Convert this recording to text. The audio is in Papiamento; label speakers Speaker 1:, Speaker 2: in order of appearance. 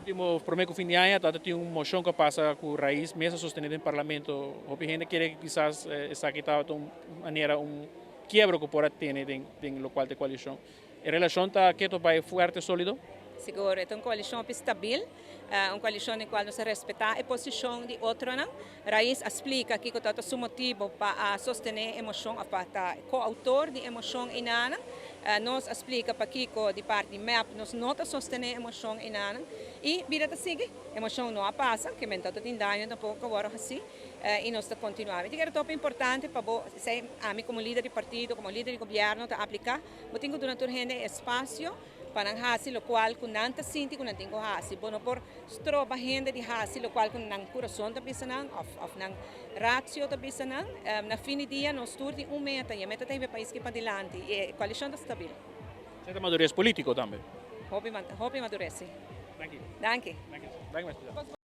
Speaker 1: Ultimo, prome cu fin di aña, tin un mocion cu a pasa cu Raiz mes a sostene den parlamento. Hopi hende ta kere kisas esaki ta un manera, un kiebro cu por a tene den locual ta coalicion. E relacion ta keto bay fuerte, solido?
Speaker 2: Sigur, e un coalicion stabil, un coalicion den cual nos ta respeta e posicion di otronan. Raiz a splica kico ta su motibo pa sostene e mocion, pa ta coautor di e mocion einan. Nos a splica pakico di parti di MEP nos no ta sostene e mocion einan y bida ta sigui. E mocion no a pasa, kiermen no tin daño tampoco awor asina, y nos ta continua. Mi ta kere importante pa ami como lider di partido, como lider di gobierno, ta aplica, bo tin cu duna tur hende espacio pa nan hasi locual cu nan ta sinti cu nan tin cu hasi. Bo no por stroba hende di hasi locual cu nan curason ta bisa nan, of nan ratio ta bisa nan. Na fin di dia, nos tur tin un meta, y e meta ta e pais aki pa dilanti, y e coalicion ta stabil.
Speaker 1: Cierto madurez politico tambe.
Speaker 2: Hopi, hopi madurez.
Speaker 1: Thank you.
Speaker 2: Danki.
Speaker 1: Thank you. Thank you.